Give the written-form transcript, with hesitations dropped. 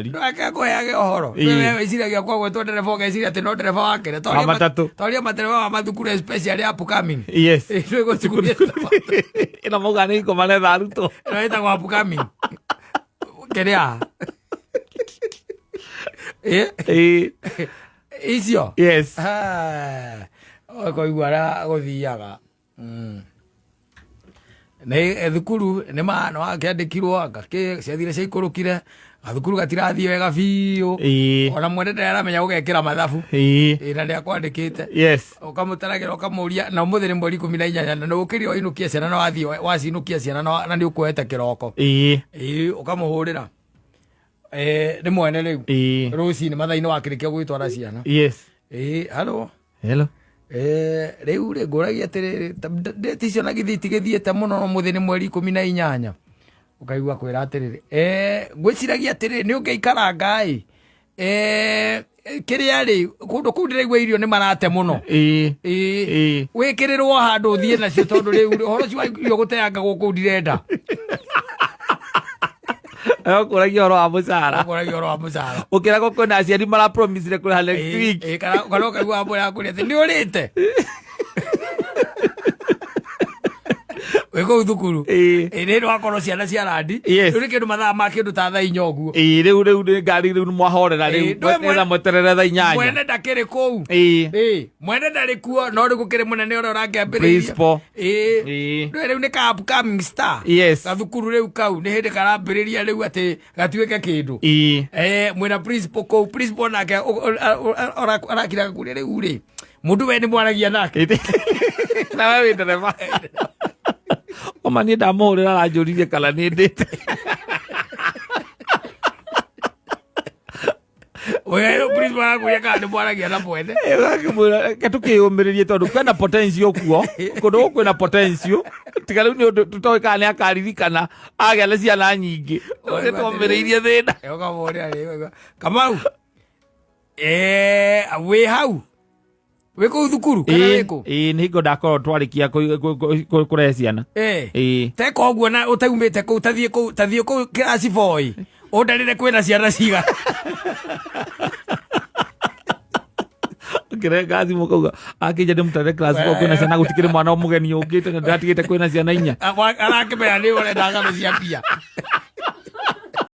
Ndwake kũheage ũhoro. Ĩĩ. Wewe wĩciragia kwa gwĩtwo ndereba ũgeciria atĩ no ndereba wa kĩrĩa. Wa matatũ. Toria matereba wa mathukuru especially upcoming. Yes. Ĩĩ, twĩ gũthukuru Ĩno mauga nĩ ikoma netha arutwo. ĩno ĩtagwo upcoming. Kĩrĩa? Ĩ, Ĩĩ. icio. Yes. Ah, ũkoigua ũrĩa gũthiaga. Nĩ thukuru nĩ ma nĩ wakĩandĩkirwo anga kĩ ciathire ciaikũrũkire gathukuru gatirathiĩ wega biũ. Ona mwene ndarĩ aramenya gũgekĩra mathabu. Ĩĩ, na nĩ akwandĩkĩte. Ũkamũtaragĩra ũkamũria na ũmũthĩ nĩ mweri 18 na nĩ ũkĩrire wainũkia ciana na wathiĩ wacinũkia ciana na nĩ ũkuoete kĩroko. Ĩĩ, ũkamũhũrĩra. Eh, nĩ mwene rĩu. Rũcinĩ mathaa-inĩ wakĩrĩkia gwĩtwara ciana. Ĩĩ, halo. Hello. Eh, rĩu rĩ ngũragia atĩrĩrĩ ndĩti icio na githĩ itigĩthiĩte mũno no mũthĩ nĩ mweri 18 ũkaigua kwĩra atĩrĩrĩ eh, ngwĩciragia atĩrĩrĩ nĩ ũngĩikaranga ĩ eh, kĩrĩa rĩ kũndũ kũu ndĩraigua irio nĩ marate mũno. Ĩĩ. Wĩkĩrĩrwo handũ ũthiĩ nacio tondũ rĩu ũhoro ũcio wa irio gũteanga gũkũ ndirenda. Ũkũragia ũhoro wa mũcara. Ũkũragia ũhoro wa mũcara. Ũkĩragwo kwĩna aciari marapromisire kũrĩha next week. Ĩĩ, kana ũkaigua mbũra yakũrĩa atĩ nĩ ũrĩte wĩ kũu thukuru. Ĩĩ, nĩ wakorwo ciana cia randi. Rĩu nĩ kĩndũ mathaa ma kĩndũ ta thaa 4 ũguo. Ĩĩ, rĩu nĩ ngari rĩu nĩ mwahorera rĩu. Ĩĩ, ndũĩ Nĩgetha mweterere thaa 8. Mwene ndakĩrĩ kũu. Ĩĩ, mwene ndarĩ kuo no rĩu gũkĩrĩ mũnene ũrĩa ũrakĩambĩrĩria. Principal. Ĩĩ. Ndũĩ rĩu nĩ ka upcoming star. Gathukuru rĩu kau nĩ hĩndĩ karambĩrĩria rĩu atĩ gatuĩke kĩndũ. Eh, mwĩna principal kũu principal nake arakira kũrĩa rĩu rĩ mũndũ we nĩ mwaragia nake. Na we wĩ ndereba. Oma niĩ ndamũhũrĩra aranjũririe kana nĩ ndĩte. Wewe principal arakwĩra kana nĩ mwaragia na mwene. Ũgakĩmwĩra reke tũkĩyũmĩrĩrie tondũ kwĩna potential kuo kũndũ gũkũ kwĩna potential tiga rĩu nĩ ũndũ tũtoĩ kana nĩ akaririkana agĩa na ciana nyingĩ nĩ twambĩrĩirie thĩna. Ũkamũria rĩ Kamau, eh, wĩ hau wĩ kũu thukuru kana wĩ kũ? Ĩĩ, nĩ hingo ndakorwo twarĩkia kũrehe ciana. Ĩĩ. Teka ũguo na ũtaumĩte kũu tathiĩ kũu tathiĩ kũu kĩraci boy ũndarĩre kwĩna ciana cigana. Ngĩrenga thimũ kauga akĩnja ndĩmũtware class four kwĩna ciana gũtikĩrĩ mwana mũgeni ũngĩte na ndĩratigĩte kwĩna ciana 4. Arakĩmenya nĩ ũrenda ng'ano cia mbia.